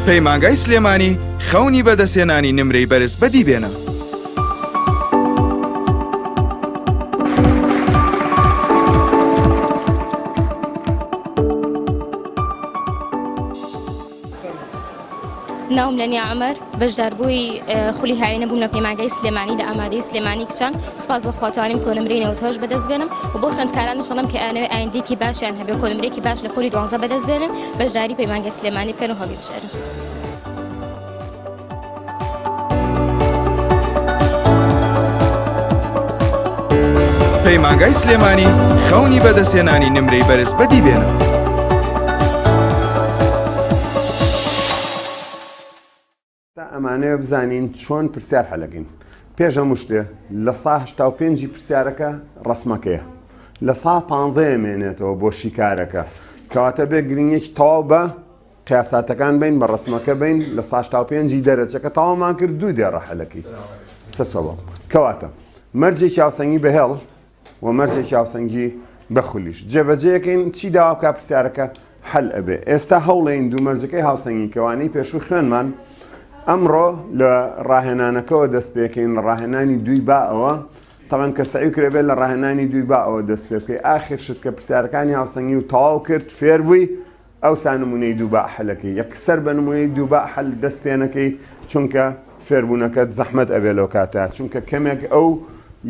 پەیمانگای سلێمانی خەونی بەدەستهێنانی نمرەی بەرز بەدی بێنە. ناوم لەنیا عومەر، بەشداربووی خولی هاوینە بووم لە پەیمانگای سلێمانی لە ئامادەی سلێمانی کچان، سوپاس بۆ خوا توانیم کۆنمرەی 98 بەدەست بێنم و بۆ خوێندکارانیش دەڵێم کە ئەیانەوێ ئایندەیەکی باشیان هەبێ و کۆنمرەیەکی باش لە پۆلی دوانزە بەدەست بێنن بەشداری پەیمانگای سلێمانی بکەن و هەڵیبژێرن. پەیمانگای سلێمانی خەونی بەدەستهێنانی نمرەی بەرز بەدی بێنە. تا ئەمانەوێ بزانین چۆن پرسیار حەلەکەین پێش هەموو شتێ لە سا 85 پرسیارەکە ڕسمەکەیە لە سا پانزەیە مێنێتەوە بۆ شیکارەکە کەواتە بێ گرنگێکی تەواو بە قیاساتەکان بین بە ڕسمەکە بین لە سا 85 دەرەجەکە تەواومان کرد دوو دێڕە حەلەکەی سەرچاوە کەواتە مەرجێکی هاوسەنگی بەهێڵ و مەرجێکی هاوسەنگی بە خولیش جێبەجێکەین چی داوا بکا پرسیارەکە حەل ئەبێ ئێستا هەوڵێین دوو مەرجەکەی هاوسەنگی کەوانەی پێشوو خوێنمان ئەمڕۆ لە ڕاهێنانەکەەوە دەست پێکەین لە ڕاهێنانی دووی باەوە تەمان کە سعی کرێبێت لە ڕاهێنانی دووی باەوە دەست پێ بکەی ئاخر شت کە پرسیارەکانی هاوسەنگی و تەواو کرد فێر بووی ئەوسا نمونەی دوو باء حەلەکەی یەکسەر بە نمونەی دوو باء حەل دەست پێ نەکەی چونکە فێربوونەکەت زەحمەت ئەبێ لەو کاتە چونکە کەمێک ئەو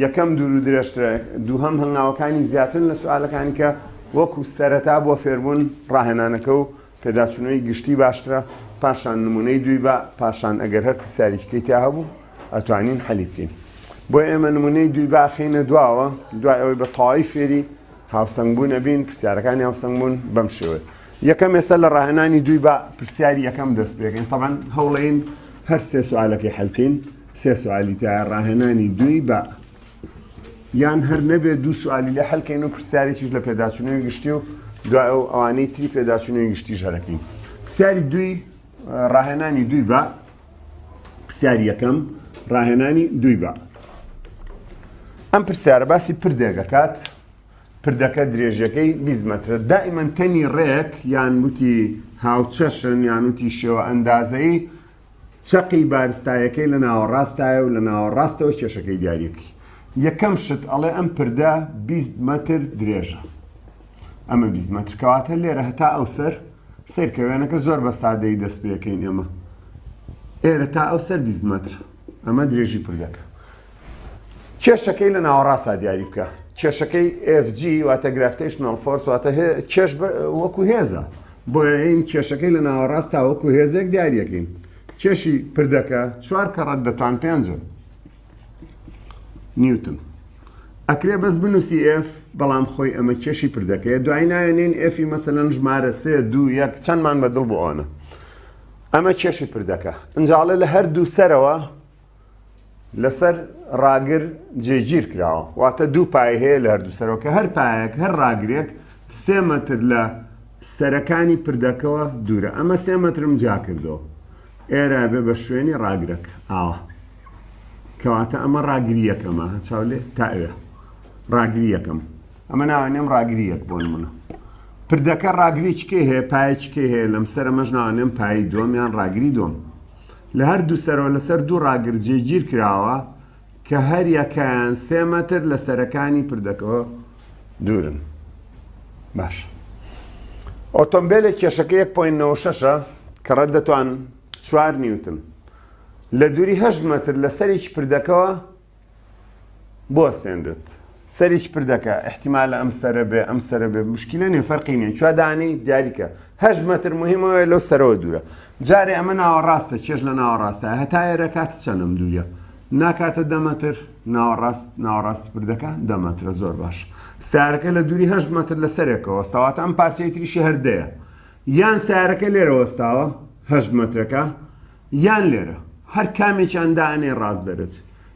یەکەم دوور و درێژترە دووهەم هەنگاوەکانی زیاترن لە سوالەکانی کە وەکو سەرەتا بۆ فێربوون ڕاهێنانەکە و پێداچوونەوەی گشتی باشترە پاشان نمونەی دووی با پاشان ئەگەر هەر پرسیارێکی تیا هەبوو ئەتوانین حەلی بکەین بۆ ئێمە نمونەی دووی با خینە دواوە دوای ئەوەی بە تەواوی فێری هاوسەنگبوون ئەبین، پرسیارەکانی هاوسەنگبوون بەم شێوەیە. یەکەم ئێستا لە ڕاهێنانی دووی با پرسیاری یەکەم دەست پێکەین تەبعەن هەوڵین هەر سێ سوالەکەی حەلکەین سێ سوالی تایە ڕاهێنانی دووی با یان هەر نەبێت دوو سوالی لێ حەلکەین و پرسیارێکیش لە پێداچوونەوەی گشتی و دوای ئەو ئەوانەی تری پێداچوونەوەی گشتیش هەرەکەین پرسیاری دووی ڕاهێنانی دووی با پرسیاری یەکەم ڕاهێنانی دووی با ئەم پرسیارە باسی پردێک ئەکات پردەکە درێژەکەی 20 مەترە دائیمەن تەنی ڕێک یان وتی هاوچەشن یان وتی شێوە ئەندازەی چەقی بارستایەکەی لە ناوەڕاستایە و لە ناوەڕاستەوە کێشەکەی دیاریەکەی یەکەم شت ئەڵێ ئەم پردە 20 مەتر درێژە ئەمە 20 مەتر کەواتە لێرە هەتا ئەو سەر سەیرکە وێنەکە زۆر بە سادەیی دەست پێکەین ئێمە ئێرە تا ئەو سەر 20 مەتر ئەمە درێژی پردەکە کێشەکەی لە ناوەڕاستا دیاری بکە کێشەکەی FG واتە gravitational force واتە کێش وەکو هێزە بۆیە کێشەکەی لە ناوەڕاستا وەکو هێزێک دیاریەکەین کێشی پردەکە چوار کەڕەت دەتوان پێنجە نیوتن ئەکرێ بەس بنووسی F بەڵام خۆی ئەمە کێشی پردەکەیە دوای ناوێنین F ی مەسەلەن ژمارە سێ دوو یەک چەندمان بە دڵ بۆ ئەوانە ئەمە کێشی پردەکە ئینجاڵێ لە هەر دوو سەرەوە لەسەر ڕاگر جێگیر کراوە واتە دوو پای هەیە لە هەردوو سەرەوە کە هەر پایەک هەر ڕاگرێک سێ مەتر لە سەرەکانی پردەکەوە دوورە ئەمە سێ مەترم جیا کردەوە ئێرە بێ بە شوێنی ڕاگرەک ئاوا کەواتە ئەمە ڕاگری یەکەمە چاو لێ تا ئەوێ ڕاگری یەکەم ئەمە ناوانێم ڕاگری یەک بۆ نمونە پردەکە ڕاگری چکەی هەیە پایەکەی هەیە لەم سەر ئەمەش ناوانێم پای دووەم یان ڕاگری دووەم لە هەر دوو سەرەوە لەسەر دوو ڕاگر جێگیر کراوە کە هەر یەکەیان سێ مەتر لە سەرەکانی پردەکەوە دوورن باش ئۆتۆمبیلێک کێشەکە 1.96 کە ڕەت دەتوان چوار نیوتن لە دووری هەشت مەتر لە سەرێکی پردەکەوە بوەستێنرێت. سەرێکی پردەکە ئیحتیمالە ئەم سەرە بێ ئەم سەرە بێ مشکلە نیە فەرقی نیە کوێ دانی دیاریکە هەشت مەتر مهمەوەی لەو سەرەوە دوورە جارێ ئەمە ناوەڕاستە چێژ لە ناوەڕاستە هەتا ئێرە کات چەنم دووریە ناکاتە دە مەتر ناوەڕاست ناوەڕاستی پردەکە دە مەترە زۆر باش سارەکە لە دووری هەشت مەتر لە سەرێکەوە سەواتە ئەم پارچەی تریشی هەردەیە یان سارەکە لێرە وەستاوە هەشت مەترەکە یان لێرە هەر کامێکیان دائەنێ ڕاست دەرەچ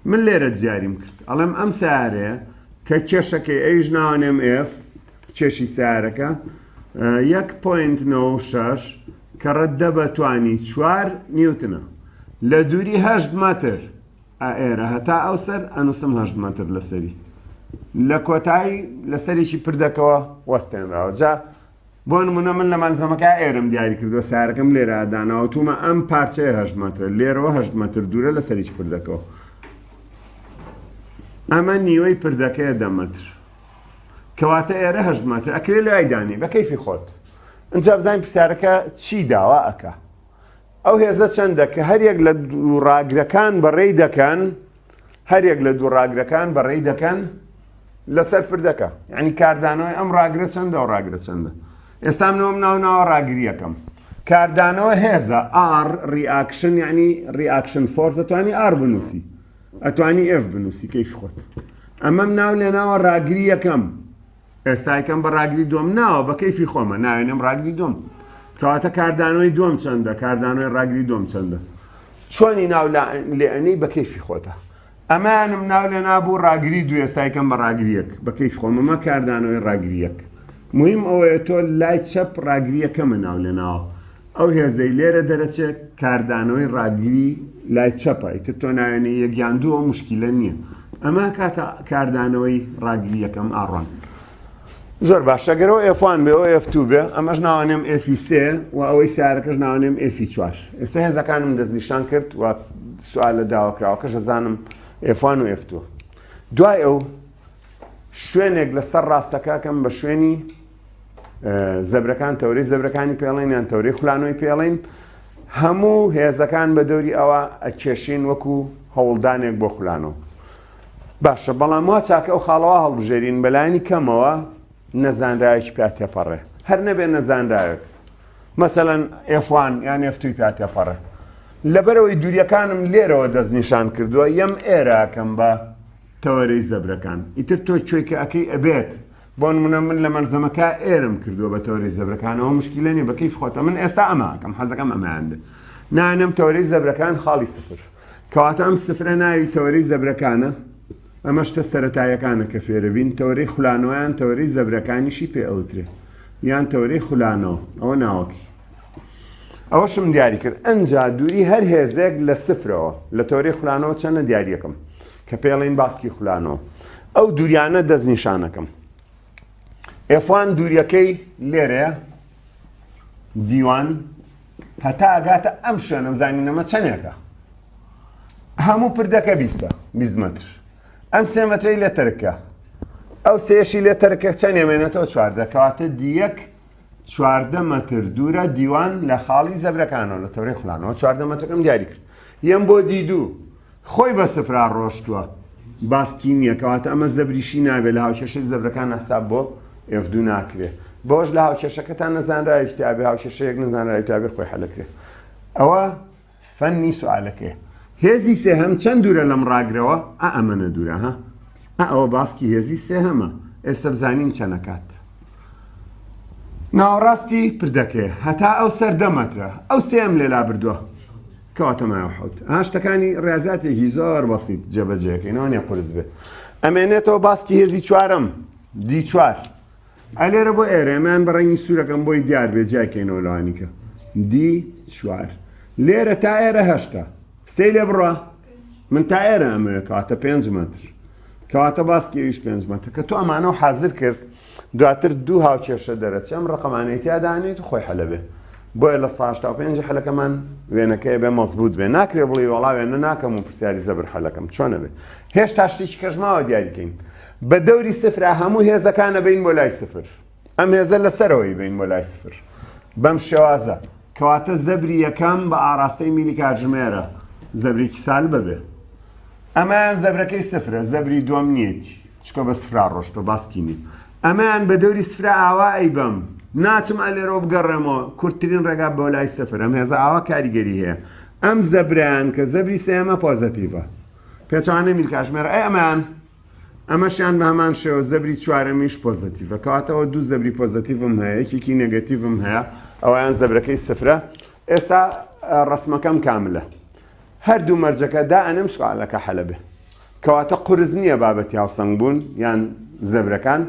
من لێرە دیاریم کرد ئەڵێم ئەم سیارەیە کە کێشەکەی ئەویش ناوەنێم F کێشی سیارەکە 1.96 کە ڕەت دە بە توانی چوار نیوتنە لە دووری هەشت مەتر ئێرە هەتا ئەو سەر ئەنووسم هەشت مەتر لەسەری لە کۆتایی لەسەرێکی پردەکەوە وەستێنراوە جا. بۆ نمونە من لە مەلزەمەکە ئێرەم دیاری کردووە سارەکەم لێرە داناوە تومە ئەم پارچەیە هەشت مەترە لێرەوە هەشت مەتر دوورە لە سەریچ پردەکەوە ئەمە نیوەی پردەکەیە دە مەتر کەواتە ئێرە هەشت مەتر ئەکرێ لای دانی بە کەیفی خۆت ئینجا بزانین پرسیارەکە چی داوا ئەکا ئەو هێزە چەندە کە هەریەک لە دوو ڕاگرەکان بەڕێی دەکەن هەریەک لە دوو ڕاگرەکان بەڕێی دەکەن لەسەر پردەکە یعنی کاردانەوەی ئەم ڕاگرە چەندە و ڕاگرە چەندە ئێستا منەوەم ناو ناوە ڕاگریەکەم کاردانەوە هێزە R reaction یعنی reaction force ئەتوانی R بنووسی ئەتوانی F بنووسی کەیفی خۆت ئەمەم ناو لێناوە ڕاگری یەکەم ئێستا یکەم بە ڕاگری دووەم ناوە بە کەیفی خۆمە ناوێنم ڕاگری دووەم کەواتە کاردانەوەی دووەم چەندە کاردانەوەی ڕاگری دووەم چەندە چۆنی ناو لێئەنەی بە کەیفی خۆتە ئەمانم ناو لێ نابوو ڕاگری دوو ئێستا یکەم بە ڕاگری یەک بە کەیف خۆم ئەمە کاردانەوەی ڕاگری یەک مهم ئەوەیە تۆ لای چەپ ڕاگری یەکەمە ناو لێ ناوە ئەو هێزەی لێرە دەرەچێت کاردانەوەی ڕاگری لای چەپە ئیتر تۆ ناوێنەی یەک یان دوو ئەو موشکیلە نییە ئەمە کاتە کاردانەوەی ڕاگری یەکەم R one زۆر باشە گەر ئەو F one بێ ئەو F two بێ ئەمەش ناوانێم F ی سێ و ئەوەی سیارەکەش ناوانێم F ی چوار ئێستا هێزەکانم دەستنیشان کرد و سوالە داواکراوەکەش ئەزانم F one و F two دوای ئەو شوێنێک لەسەر ڕاستەکەکەم بە شوێنی زەبرەکان تەورەی زەبرەکانی پێڵێن یان تەورەی خولانەوەی پێڵێن هەموو هێزەکان بە دەوری ئەوە ئەکێشین وەکو هەوڵدانێک بۆ خولانەوە باشە بەڵام وا چاکە ئەو خاڵەوە هەڵبژێرین بەلایانی کەمەوە نەزانراوێکی پیا تێپەڕێ هەر نەبێ نەزانراوێک مەسەلەن F one یان F two ی پیا تێپەڕێ لەبەرەوەی دووریەکانم لێرەوە دەستنیشان کردووە یەم ئێراکەم بە تەوەرەی زەبرەکان ئیتر تۆ کوێی کە ئەکەی ئەبێت بۆ نمونە من لە مەلزەمەکە ئێرم کردووە بە تەوەرەی زەبرەکانەوە مشکیلە نیە بە کەیف خۆتە من ئێستا ئەمە ئەکەم حەزەکەم ئەمەیان بێ نانم تەوەرەی زەبرەکان خاڵی سفر کەواتە ئەم سفرە ناوی تەوەرەی زەبرەکانە ئەمە شتە سەرەتاییەکانە کە فێرەبین تەوەرەی خولانەوەیان تەوەرەی زەبرەکانیشی پێ ئەوترێ یان تەوەرەی خولانەوە ئەوە ناوەکی ئەوەشم دیاری کرد ئەنجا دووری هەر هێزێک لە سفرەوە لە تەوەرەی خولانەوە چەنە دیاریەکەم کە پێڵین باسکی خولانەوە ئەو دووریانە دەستنیشانەکەم F one دووریەکەی لێرەیە D one هەتا ئەگاتە ئەم شوێنە بزانین ئەمە چەندێکە هەموو پردەکە بیستە 20 مەتر ئەم سێ مەترەی لێ تەرکە ئەو سێشی لێ تەرکە چەند ئەمێنێتەوە چواردە کەواتە D یەک 14 مەتر دوورە D one لە خاڵی زەبرەکانەوە لە تەورەی خولانەوە 14 مەترەکەم دیاری کرد یەم بۆ D دوو خۆی بە سفرا ڕۆشتووە باسکی نییە کەواتە ئەمە زەبریشی نابێت لە هاوکێشەی زەبرەکان حساب بۆ F دوو ناکرێ بەوەش لە هاوکێشەکەتان نەزانراوێکی تابێ هاوکێشەیەک نەزانراوی تابێ خۆی حەلەکرێ ئەوە فەنی سوالەکەیە هێزی سێهەم چەند دوورە لەم ڕاگرەوە ئا ئەمەنە دوورە ها ئا ئەوە باسکی هێزی سێهەمە ئێستا بزانین چەنەکات ناوەڕاستی پردەکەیە هەتا ئەو سەر دە مەترە ئەو سێم لێ لابردووە کەواتە مایە حوت ها شتەکانی ڕاضاتێکی زۆر بەسیت جێبەجێەکەینەوە نیە قورس بێ ئەمێنێتەوە باسکی هێزی چوارەم D چوار ئەلێرە بۆ ئێرە ئەمان بە ڕەنگی سوورەکەم بۆی دیار بێ جیاکەینەوە لەوانیکە D چوار لێرە تا ئێرە هەشتا سێی لێ بڕە من تا ئێرە ئەمەوێ کەواتە پێنج مەتر کەواتە باسکی ئەویش پێنج مەتر کە تۆ ئەمانە و حازر کرد دواتر دوو هاوکێشە دەرەچێ ئەم ڕقەمانەی تیا دانێت و خۆی حەلە بێ بۆیە لە 85 حەلەکەمان وێنەکەی بێ مەزبوط بێ ناکرێ بڵێ وەڵا وێنە ناکەم و پرسیاری زەبر حەلەکەم چۆنە بێ هێشتا شتێکی کەش ماوە دیاریکەین بە دەوری سفرا هەموو هێزەکانە بین بۆ لای سفر ئەم هێزە لەسەرەوەی بین بۆ لای سفر بەم شێوازە کەواتە زەبری یەکەم بە ئاراستەی میلی کاتژمێرە زەبرێکی سالبە بێ ئەمەیان زەبرەکەی سفرە زەبری دووەم نیەتی چکە بە سفرا ڕۆشتۆ باسکی نی ئەمەیان بە دەوری سفرا ئاوا ئەیبەم ناچم ئەلێرەوە بگەڕێمەوە کورتترین ڕێگا بۆ لای سفر ئەم هێزە ئاوا کاریگەری هەیە ئەم زەبران کە زەبری سێمە positive ە پێچوانەی میل کاتژمێرە ئەی ئەمەیان ئەمەشیان بە هەمان شێوە زەبری چوارەمیش positive ە کەواتەوە دوو زەبری positive م هەیە یەکێکی negative م هەیە ئەویان زەبرەکەی سفرە ئێستا ڕسمەکەم کاملە هەردوو مەرجەکە دائەنێم سوالەکە حەلە بێ کەواتە قورس نییە بابەتی هاوسەنگ بوون یان زەبرەکان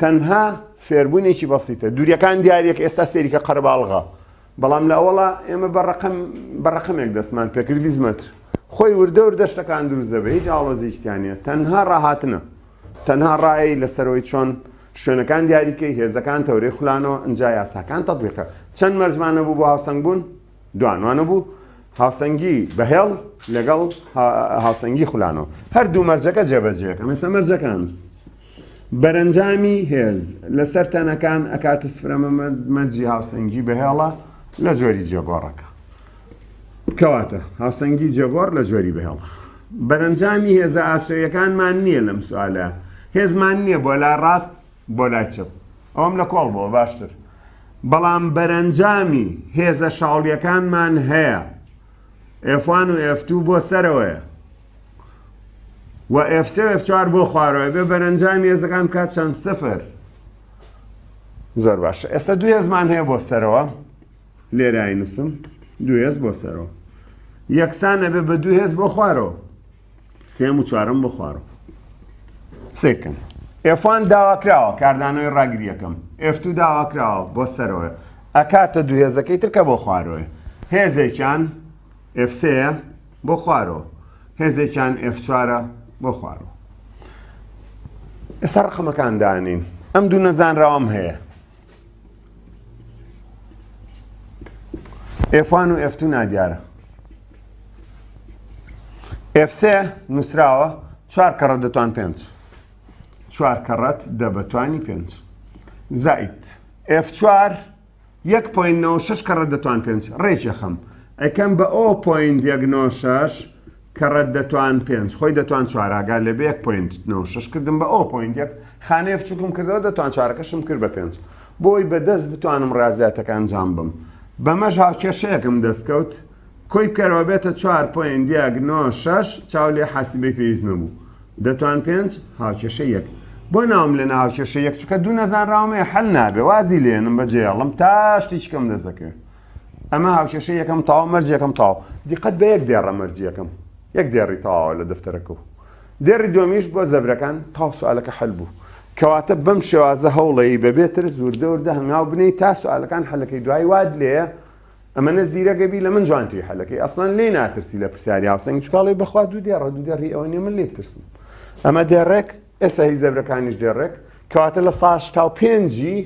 تەنها فێربوونێکی بەسیتە دووریەکان دیارێک ئێستا سێریکە قەرەباڵغە بەڵام لە ئەوەڵا ئێمە بە ڕەقەم بە ڕەقەمێک دەستمان پێکرد 20 مەتر خۆی وردە وردە شتەکان دروست دەبێ هیچ ئاڵۆزییان نییە تەنها ڕاهاتنە تەنها ڕایەی لەسەرەوەی چۆن شوێنەکان دیاریکەی، هێزەکان، تەورەی خولانەوە، ئنجا یاساکان تەتبیقە. چەند مەرجمان هەبوو بۆ هاوسەنگ بوون؟ دوان. وانە بوو؟ هاوسەنگی بەهێڵ لەگەڵ هاوسەنگی خولانەوە. هەر دوو مەرجەکە جێبەجێ کەم. ئێستا مەرجەکان بەرەنجامی هێز لەسەر تەنەکان ئەکاتە سفرە مەرجی هاوسەنگی بەهێڵە لە جۆری جێگۆڕەکە. کەواتە هاوسەنگی جێگۆڕ لە جۆری بەهێڵ. بەرەنجامی هێزە ئاسۆییەکانمان نییە لەم سوالە. هێزمان نییە بۆ لای ڕاست بۆ لای چەپ. ئەوەم لە کۆڵ بۆ باشتر. بەڵام بەرەنجامی هێزە شاڵیەکانمان هەیە. F1 و F2 بۆ سەرەوەیە. و F3 و F4 بۆ خوارەوە بێ بەرەنجامی هێزەکان بکات چەند سفر. زۆر باشە. ئێستا دوو هێزمان هەیە بۆ سەرەوە. لێرە ئەینوسم دوو هێز بۆ سەرەوە یەکسان ئەبێ بە دوو هێز بۆ خوارەوە سێم و چوارم بۆ خوارەوە سیرکەن F one داواکراوە کاردانەوەی ڕاگریەکەم F two داواکراوە بۆ سەرەوە ئەکاتە دوو هێزەکەی تر کە بۆ خوارەوەی هێزێکیان F سێیە بۆ خوارەوە هێزێکیان F چوارە بۆ خوارەوە ئێستا ڕقەمەکان دانین ئەم دوو نەزانراوەم هەیە F one و F two نادیارە. F سێ نووسراوە چوار کەڕەت دەتوان پێنج چوار کەڕەت دە بەتوانی پێنج زائید F چوار یەک point نۆ شەش کەڕەت دەتوان پێنج ڕێکێخەم ئەکەم بە ئۆ point یەک نۆ شەش کەڕەت دەتوان پێنج خۆی دەتوان چوار ئاگا لێ بێ یەک point نۆ شەش کردم بە ئۆ point یەک خانەیە بچووکم کردەوە دەتوان چوارەکەشم کرد بە پێنج بۆی بە دەست بتوانم ڕیازیاتەکە ئەنجام بم بەمەش هاوکێشەیەکم دەست کەوت کۆی بکەرەوە بێتە چوار point یەک نۆ شەش چاو لێ حاسیبەی پێویست نەبوو دەتوان پێنج هاوکێشە یەک بۆ ناوم لێ هاوکێشە یەک چونکە دوو نەزانراوم هەیە حەل نابێ وازی لێنم بەجێڵم تا شتێکی کەم دەست دەکەوێت ئەمە هاوکێشەی یەکەم تەواو مەرجی یەکەم تەواو دیقەت بە یەک دێڕە مەرجی یەکەم یەک دێڕی تەواوە لە دەفتەرەکە و دێڕی دووەمیش بۆ زەبرەکان تاو سوالەکە حەل بوو کەواتە بەم شێوازە هەوڵەی بەبێ ترس وردە وردە هەنگاو بنێی تا سوالەکان حەلەکەی دوای وات لێیە ئەمەنە زیرەگە بی لە من جوانتری حەلەکەی ئەسڵەن لێی ناترسی لە پرسیاری هاوسەنگی چکاڵی بەخوا دوو دێڕە دوو دێڕی ئەوە نییە من لێ بترسم ئەمە دێڕێک ئێستا هی زەبرەکانیش دێڕێک کەواتە لە سا هەشتا و پێنجی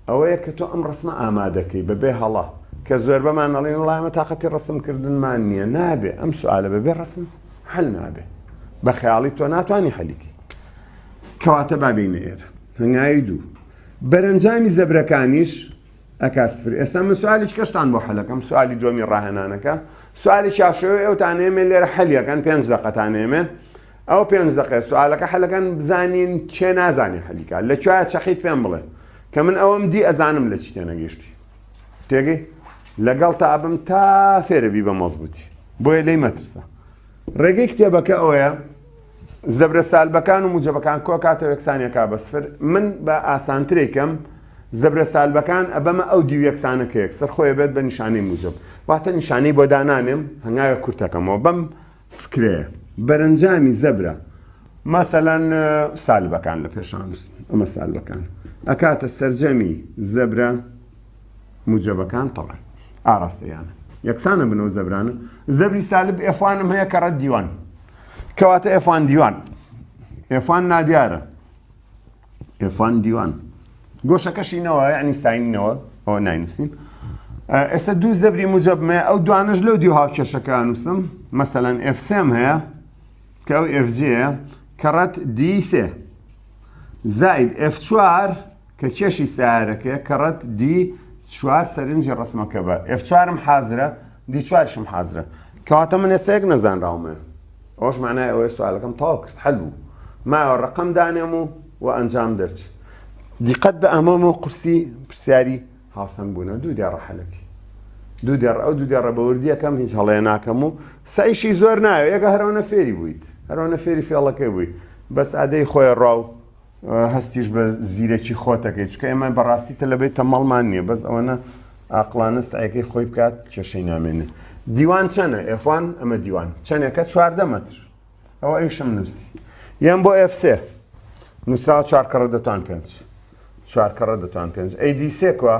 ئەوەیە کە تۆ ئەم ڕەسمە ئامادەکەی بەبێ هەڵە کە زۆربەمان ئەڵێن وڵای ئەمە تاقەتی ڕەسم کردنمان نییە نابێ ئەم سوالە بەبێ ڕەسم حەل نابێ بە خەیاڵی تۆ ناتوانانی حەلیکەی کەواتە با بێینە ئێرە هەنگاوی دوو بەرەنجامی زەبرەکانیش ئەکا سفر ئێستا من سوالیش کەشتان بۆ حەلەکەم سوالی دووەمی ڕاهێنانەکە سوالی چاشەوە ئەوتانێمێ لێرە حەلیەکەن پێنج دەقەتانێمێ ئەو پێنج دەقەیە سوالەکە حەلەکەن بزانین کێ نازانێ حەلیکا لە کوایە چەقیت پێم بڵێ کە من ئەوەم دی ئەزانم لە چی تێنەگەیشتی تێگەی لەگەڵ تا ئەبم تا فێرە بی بە مەزبوتی بۆیە لێی مەترسە ڕێگەی کتێبەکە ئەوەیە زەبرە سالبەکان و موجەبەکان کۆکاتەوە یەکسانیەکە بە سفر من بە ئاسانترێکم زەبرە سالبەکان ئەبەمە ئەو دیو یەکسانە کە یەکسەر خۆی بێت بە نیشانەی موجب واتە نیشانەی بۆ دانانێم هەنگاوێک کورتەکەمەوە بەم فکرەیە بەرەنجامی زەبرە مەسەلەن سالبەکان لە پێشان نووسن ئەمە سالبەکان ئەکاتە سەرجەمی زەبرە موجەبەکان تەڵێن ئاراستەیانە یەکسانە بنەوە زەبرانە زەبری سالب F one م هەیە کەڕەت D one کەواتە F one D one F one نادیارە F one D one گۆشەکەشی نەوە یعنی ساینەوە ئەوە ناینووسین ئێستا دوو زەبری موجەبمە ئەو دوانەش لەو دیو هاوکێشەکە نووسم مەسەلەن F سێم هەیە کە ئەو F جیە کەڕەت D سێ زاید F چوار کە کێشی سیارەکەیە کەڕەت D چوار سەرنجی ڕسمەکە بە F چوارم حازرە D چوارشم حازرە کەواتە من ئێستا یەک نەزانراومە ئەوەش معنای ئەوەیە سوالەکەم تەواو کرد حەل بوو مایەوە ڕقم دانێم و و ئەنجام دەرچ دیقەت بە ئەمەمە قورسی پرسیاری هاوسەنگ بوونە دوو دێڕە حەلەکەی دوو دێڕ ئەو دوو دێڕە بە وردیەکەم هیچ هەڵەیە ناکەم و سعیشی زۆر ناوێ یەکە هەرەوەنە فێری بوویت هەرەوەنە فێری فێڵەکەی بووی بەس ئادەی خۆی ڕاو هەستیش بە زیرەکی خۆتەکەی چکە ئێمە بەڕاستی تەلەبەی تەمەڵمان نییە بەس ئەوەنە ئاقڵانە سعیەکەی خۆی بکات کێشەی نامێنێ D one چەنە F one ئەمە D one چەنێکە 14 مەتر ئەوە ئەویشم نووسی یان بۆ F سێ نووسراوە چوار کەڕە دەتوان پێنج چوار کەڕە دەتوان پێنج ئەی D سێ کوا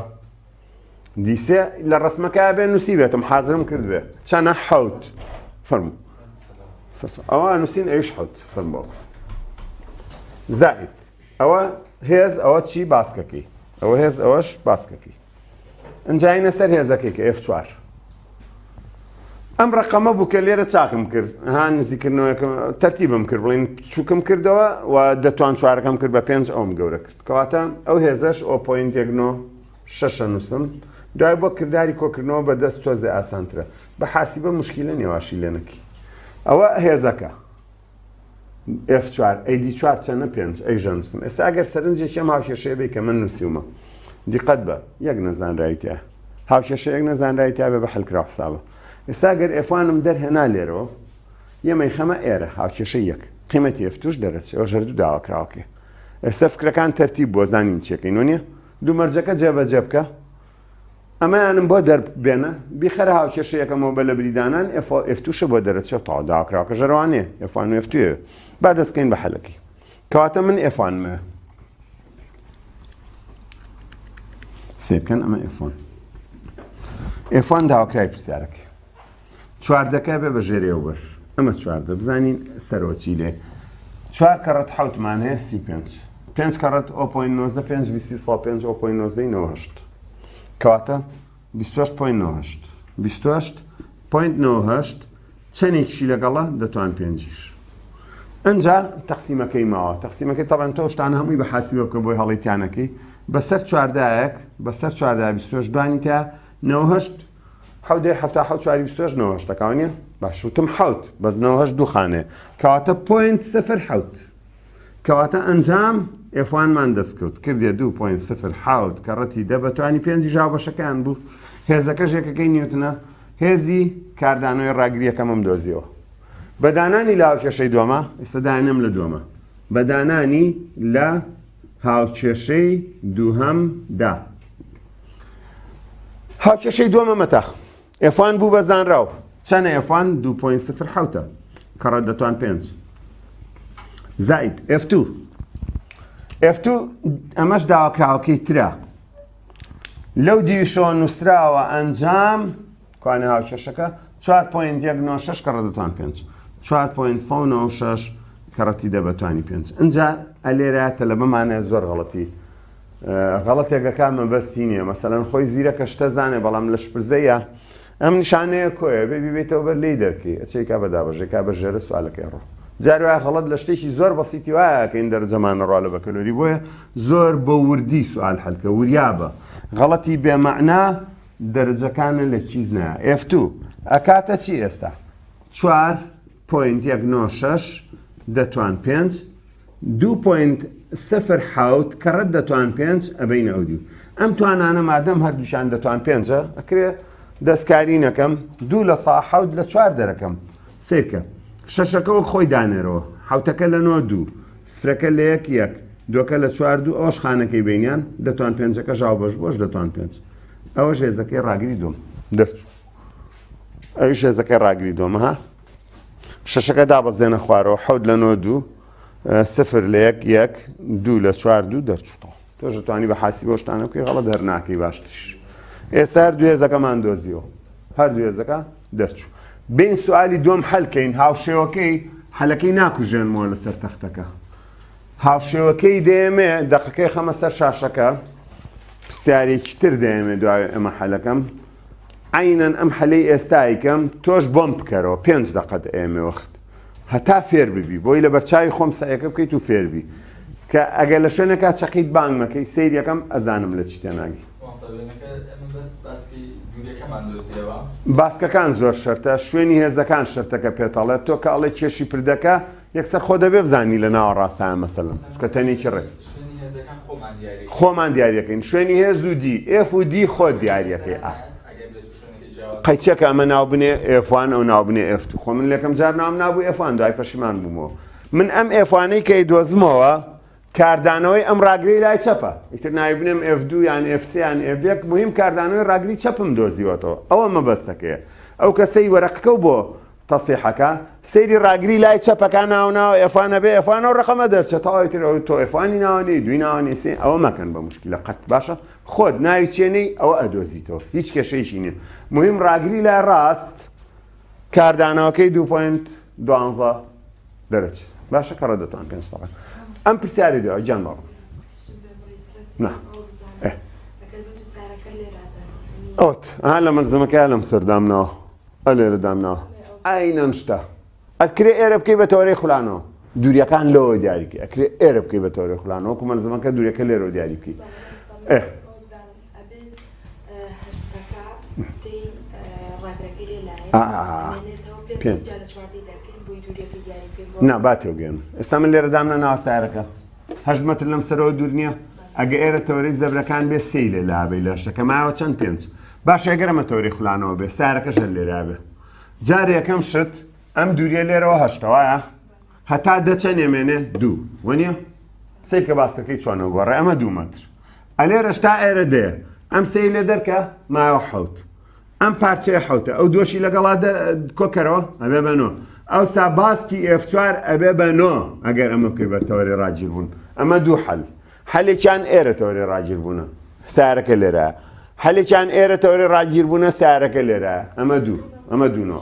D سێ لە ڕسمەکە بێ نووسی بێتم حازرم کرد بێ چەنە حەوت فەرموو ئەوە نووسین ئەویش حەوت فەرموو زائد ئەوە. هێز ئەوە چی باسکەکەی ئەوە هێز ئەوەش باسکەکەی ئەنجاینە سەر هێزەکەی کە F چوار ئەم ڕقەمە بوو کە لێرە چاکم کرد ها نزیکردنەوەکەم تەرتیبم کرد بڵین چووکم کردەوە و دەتوان چوارەکەم کرد بە پێنج ئەوم گەورە کرد کەواتە ئەو هێزەش o point یەک نۆ شەشە نووسم دوای بۆ کرداری کۆکردنەوە بە دەست تۆزێ ئاسانترە بە حاسیبە مشکیلە نێواشی لێ نەکی ئەوە هێزەکە F چوار ئەی D چوار چەنە پێنج ئەی ژەنووسم ئێستا ئەگەر سەرنجێکی ئەم هاوکێشەیە بێ کە من نووسیومە دیقەت بە یەک نەزانراوی تیا هاوکێشە یەک نەزانراوی تیا بێ بە حلکرا حسابە ئێستا گەر F one م دەرهێنا لێرەوە یەمەی خەمە ئێرە هاوکێشە یەک قیمەتی F two ش دەرەچێ ئەو ژەردوو داواکراوەکەی ئێستا فکرەکان تەرتیب بۆ زانین چێکەین نیە دوو مەرجەکە جێبەجێ بکە ئەمەیانم بۆ دەربێنە بیخەرە هاوکێشە یەکەمەوە بە لەبری دانان F F two شە بۆ دەرەچێت تەواو داواکراوەکە ژەرەوانەیە F one و F two یە با دەستکەین بە حەلەکەی کەواتە من F one مە سێ بکەن ئەمە F one F one داواکرای پرسیارەکەی چواردەکە بێ بە ژێرەوە بەر ئەمە چواردە بزانین سەرەوە چی لێ چوار کەڕەت حوتمان هەیە 35 پێنج کەڕەت o point 19 پێنج بیسی سا پێنج o point 19 نەهشت کەواتە 28 point 98 28 point 98 چەندێکیشی لەگەڵە دەتوان پێنجیش ئەجا تەقسیمەکەی ماوە تەقسیمەکەی تەبەن تۆ شتان هەمووی بە حاسیبە بکە بۆی هەڵیتیانەکەی بەسەر چواردایەک بەسەر چواردا 28 دوانی تا 98 حەوت دەی حەفتا حەوت چواری 28 98 ەکە نیە باش وتم حەوت بەس 98 دوو خانەیە کەواتە point سفر حەوت کەواتە ئەنجام F one مان دەستکەوت کردێ دوو point سفر حەوت کەڕەتی دە بە توانی پێنجی هاوبەشەکەیان بوو هێزەکەش یەکەکەی نیوتنە هێزی کاردانەوەی ڕاگریەکەمم دۆزیەوە بە دانانی لە هاوکێشەی دووەمە ئێستا دانم لە دووەمە بە دانانی لە هاوکێشەی دووهەم دا هاوکێشەی دووەمە مەتا F one بوو بە زانراو چەنە F one 2.07 کەڕەت دەتوان پێنج زائید F2 F2 ئەمەش داواکراوەکەی ترە لەو دیویشەوە نووسراوە ئەنجام کوانە هاوکێشەکە 4.196 کەڕەت دەتوان پێنج 4.96 کەڕەتی دە بەتوانی پێنج ئەجا ئەلێرە تەلەبەمانە زۆر غەڵەتی غەڵەتێکەکە مەبەستی نییە مەسەلەن خۆی زیرەکە شتە زانێ بەڵام لە شپرزەیە ئەم نیشانەیە کۆیە بێ بیبێتەوە بەر لێی دەرکەی ئەچێکا بە دابەژێکا بە ژێرە سوالەکەی ڕۆ جار وایە غەڵەت لە شتێکی زۆر بەسیتی وایەکەین دەرجەمان ڕوا لە بەکەلۆری بۆیە زۆر بە وردی سوال حەلکە وریابە غەڵەتی بێمەعنا دەرەجەکانە لە کیس نایە F two ئەکاتە چی ئێستا چوار point یەک نۆ شەش دەتوان پێنج دوو point سفر حەوت کەڕەت دەتوان پێنج ئەبەینە ئەو دیو ئەم توانانە مادەم هەردووشان دەتوان پێنجە ئەکرێ دەستکاری نەکەم دوو لە سا حەوت لە چوار دەرەکەم سیرکە شەشەکە وەک خۆی دانێرەوە حوتەکە لە نۆ دوو سفرەکە لە یەک یەک دووەکە لە چوار دوو ئەوش خانەکەی بینیان دەتوان پێنجەکە ژاو بەش بۆش دەتوان پێنج ئەوە هێزەکەی ڕاگری دوم دەرچوو ئەویش هێزەکەی ڕاگری دووەمە ها شەشەکە دابەزێنە خوارەوە حەوت لە نۆ دوو سفر لە یەک یەک دوو لە چوار دوو دەرچووتەوە تۆش دەتوانی بە حاسیبە شتانە بکەی غەڵەت دەرناکەی باشتریش ئێستا هەر دوو هێزەکەمان دۆزیەوە هەر دوو هێزەکە دەرچوو بین سوالی دووەم حەلکەین هاوشێوەکەی حەلەکەی ناکوژێنمەوە لەسەر تەختەکە هاوشێوەکەی دێمێ دەقەکەی خەمە سەر شاشەکە پرسیارێکی تر دەیەمێ دوای ئەمە حەلەکەم عەینەن ئەم حەلەی ئێستای کەم تۆش بۆم بکەرەوە پێنج دەقەت ئێمێ وەخت هەتا فێر ببی بۆی لە بەرچاوی خۆم سەیەکە بکەیت و فێربی کە ئەگەر لە شوێنێکا چەقیت بانگ مەکەی سەیر یەکەم ئەزانم لە چی تێناگی. باسکەکان زۆر شەرتە شوێنی هێزەکان شەرتەکە پێتەڵێت تۆ کە ئەڵێ کێشی پردەکە یەکسەر خۆ دەبێ بزانی لە ناوە ڕاستایە مەسەلەن چونکە تەنێکی ڕێک خۆمان دیاریەکەین شوێنی هێز و D F و D خۆت دیاریەکەی ئا قەیچەکە ئەمە ناو بنێ F one ئەو ناو بنێ F two خۆ من لەکەم جار ناوم نابوو F one دوای پەشیمان بوومەوە من ئەم F one ەی کە دۆزمەوە کاردانەوەی ئەم ڕاگری لای چەپە ئیتر ناوی بنێم F دوو یان F سێ یان F یەک مهم کاردانەوەی ڕاگری چەپم دۆزیوەتەوە ئەوە مەبەستەکەیە ئەو کەسەی وەرەقەکە و بۆ تەسیحەکە سەیری ڕاگری لای چەپەکە ناو ناو F one ە بێ F one ە و ڕقەمە دەرچە تەواوی تر ئەوە تۆ F one ی ناوە نی دوی ناوە نی سێ ئەوە مەکەن بە مشکلە قەت باشە خۆت ناوی چێنەی ئەوە ئەدۆزیتەوە هیچ کێشەیەکی نییە مهم ڕاگری لای ڕاست کاردانەوەکەی دوو point دوانزە دەرچ باشە کەڕە دەتوان پێنج تەقە ئەم پرسیاری دوای گیان باوەڕ. نا ئەوت ها لە مەلزەمەکە لەم سەر دامناوە ئە لێرە دامناوە ئاینەن شتە ئەکرێ ئێرە بکەی بە تەوەرەی خولانەوە دووریەکان لەوە دیاریکە ئەکرێ ئێرە بکەی بە تەوەرەی خولانەوە وەکو مەلزەمەکە دووریەکە لێرەوە دیاری بکەی ئێ نا با تێوگەێن ئێستا من لێرە دامنە ناوە سارەکە هەشت مەتر لەم سەرەوە دوور نییە ئەگە ئێرە تەوەرەی زەبرەکان بێ سێی لێ لابەی لە شتەکە ماوە چەند پێنج باشە ئەگەر ئەمە تەوەرەی خولانەوە بێ سارەکەش هەر لێرە بێ جارێ یەکەم شت ئەم دووریە لێرەوە هەشتە وایە هەتا دە چەند ئێمێنێ دوو وەنیە سەیرکە باسکەکەی چۆنە گۆڕێ ئەمە دوو مەتر ئەلێرەش تا ئێرە دێ ئەم سێی لێ دەرکە مایەوە حەوت ئەم پارچەیە حەوتە ئەو دۆشی لەگەڵا کۆکەرەوە ئەبێ بە نۆ ئەوسا باسکی ئێف چوار ئەبێ بە نۆ ئەگەر ئەمە بکەی بە تەوەری ڕاگیر بوون ئەمە دوو حەل حەلێکیان ئێرە تەوەری ڕاگیر بوونە سارەکە لێرە حەلێکیان ئێرە تەوەری ڕاگیر بوونە سارەکە لێرە ئەمە دوو ئەمە دوو نۆ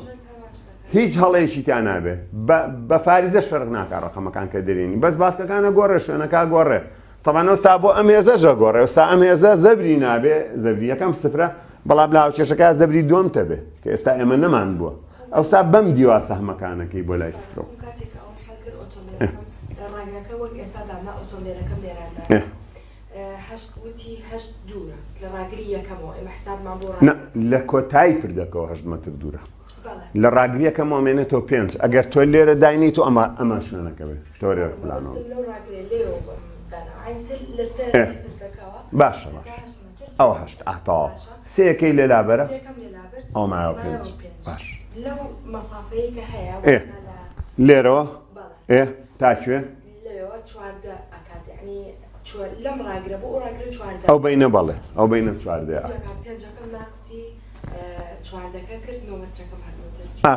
هیچ هەڵەیەکی تیا نابێ بە فاریزەش فەرق ناکا ڕقەمەکان کە دەرێنی بەس باسکەکانە گۆڕێ شوێنەکە گۆڕێ تەبعەن ئەوسا بۆ ئەم هێزەش ئەگۆڕێ ئەوسا ئەم هێزە زەبری نابێ زەبری یەکەم سفرە بەڵام لە هاوکێشەکە زەبری دووەم تەبێ کە ئێستا ئێمە نەمان بووە ئەوسا بەم دیوا سەهمەکانەکەی بۆ لای سفرەوە لە کۆتایی پردەکەەوە هەشت مەتر دوورە لە ڕاگریەکەمەوە مێنێتەوە پێنج ئەگەر تۆ لێرە داینی تۆ ئەمە ئەمە شوێنەکە بێت تۆرێ خولانەوە باشە باش ئەوە هەشت ئاتەوە سێەکەی لێ لابەرە ئەو مایەوە پێنج باش لێرەوە ئێ تا کوێ ئەو بینە بەڵێ ئەو بینە چواردەیە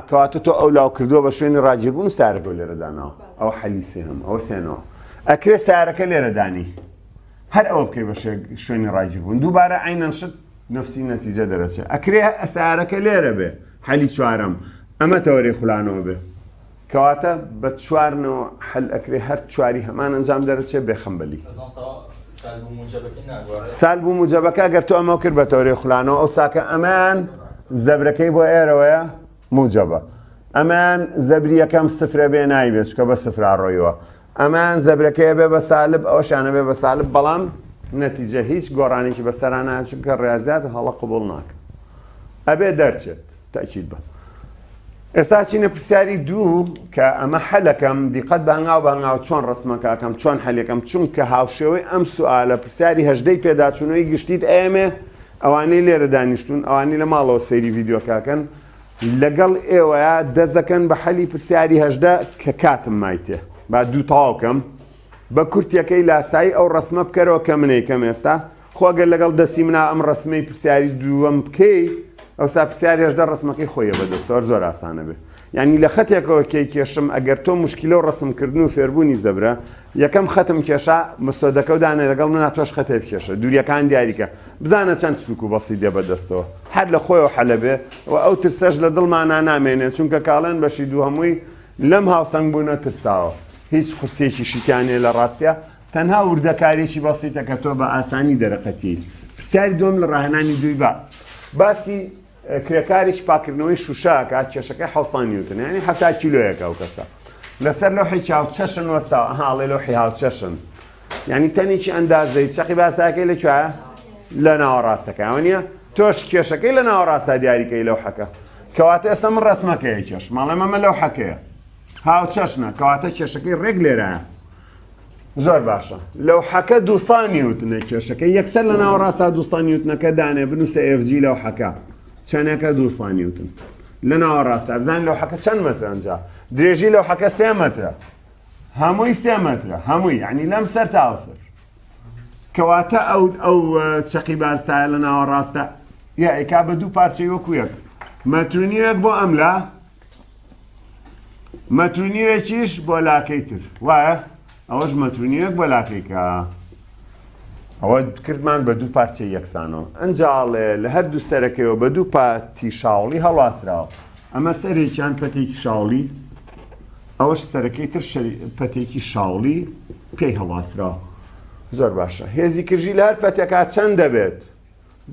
کەواتە تۆ ئەو لاو کردووە بە شوێنی ڕاگیربوون سارەکە لێرە داناوە ئەو حەلی سێهەم ئەوە سێنەوە ئەکرێ سارەکە لێرە دانی هەر ئەوە بکەی بە شوێنی ڕاگیربوون دووبارە عینەن شت نفسی نەتیجە دەرەچێ ئەکرێ سارەکە لێرە بێ حەلی چوارەم ئەمە تەوەری خولانەوە بێ کەواتە بە چوار نەوع حەل ئەکرێ هەر چواری هەمان ئەنجام دەرەچێ بێ خەم بەلی. سالب و موجەبەکە گەر تۆ ئەمە کرد بە تەورەی خولانەوە ئەو ساکە ئەمان زەبرەکەی بۆ ئێرەوەیە موجەبە ئەمان زەبری یەکەم سفرە بێ نایبێت چکە بە سفرا ڕۆیوە ئەمان زەبرەکەی بێ بە سالب ئەوشانە بێ بە سالب بەڵام نەتیجە هیچ گۆڕانێکی بەسەرانە چونکە ڕاضیات هەڵە قبول ناکە ئەبێ دەرچێت تەئکید بە. ئێستا چینە پرسیاری دوو کە ئەمە حەلەکەم دیقەت بە هەنگاو بە هەنگاو چۆن ڕسمەکە ئەکەم چۆن حەلەکەم چونکە هاوشێوەی ئەم سوالە پرسیاری هەژدەی پێداچوونەوەی گشتیت ئەیەمێ ئەوانەی لێرە دانیشتون ئەوانەی لە ماڵەوە سەیری ڤیدیۆکەکەن لەگەڵ ئێوەیە دەزەکەن بە حەلی پرسیاری هەژدە کە کاتم مایتێ با دوو تەواو کەم بە کورتەکەی لاسایی ئەو ڕسمە بکەرەوە کە منەیکەم ئێستا خۆ گەر لەگەڵ دەستی منا ئەم ڕەسمەی پرسیاری دووەم بکەی ئەوسا پرسیاری 18 ڕسمەکەی خۆیە بەدەستەوە زۆر ئاسانە بێ یعنی لە خەتێکەوە کەی کێشم ئەگەر تۆ مشکلە و ڕسمکردن و فێربوونی زەبرە یەکەم خەتم کێشا مسۆدەکە و دانێ لەگەڵ منا تۆش خەتێ بکێشە دووریەکان دیاریکە بزانە چەند سوک و بەسی دێ بەدەستەوە هەر لە خۆیەوە حەلە بێ و ئەو ترسەش لە دڵمانا نامێنێ چونکە کاڵێن بەشی دوو هەمووی لەم هاوسەنگ بوونە ترساوە هیچ قورسێکیشی تیا نیە لە ڕاستیا تەنها وردەکاریەکی بەسیتە کە تۆ بە ئاسانی دەرەقەتی. پرسیاری دووەم لە ڕاهێنانی دووی با باسی کرێکارێکی پاکردنەوەی شوشە ئەکات کێشەکەی 700 نیوتن یعنی 70 کیلۆیەکە ئەو کەسە لەسەر لەوحێکی هاوچەشن وەستاوە ئەها ئەڵێ لەوحی هاوچەشن یعنی تەنێکی ئەندازەی چەقی باساکەی لە کوێیە لە ناوەڕاستەکە ئەوە نییە تۆش کێشەکەی لە ناوەڕاستە دیاریکەی لەوحەکە کەواتە ئێستا من ڕەسمەکەیە کێش ماڵێ مەمە لەوحەکەیە هاوچەشنە کەواتە کێشەکەی ڕێک لێرایە زۆر باشە لەوحەکە دوسا نیوتنە کێشەکە یەکسەر لە ناوەڕاستا دوسا نیوتنەکە دانێ بنووسە FG لەوحەکە چەنێکە دوسا نیوتن لە ناوەڕاستە بزانین لەوحەکە چەند مەترە ئەنجا درێژی لەوحەکە سێ مەترە هەمووی سێ مەترە هەمووی یعنی لەم سەر تا ئەو سەر کەواتە ئەو ئەو چەقی بارستایە لە ناوەڕاستە یا ئەیکا بە دوو پارچەی وەکو یەک مەترونیەک بۆ ئەملا مەتر و نیوێکیش بۆ لاکەی تر وایە ئەوەش مەتر و نیوێک بۆ لاکەی کە ئەوە کردمان بە دوو پارچەی یەکسانەوە ئەنجاڵێ لە هەردوو سەرەکەیەوە بە دوو پاتی شاوڵی هەڵواسراوە ئەمە سەرێکیان پەتێکی شاوڵی ئەوەش سەرەکەی تر پەتێکی شاوڵی پێی هەڵواسراوە. زۆر باشە هێزی کرژی لە هەر پەتێکا چەند دەبێت؟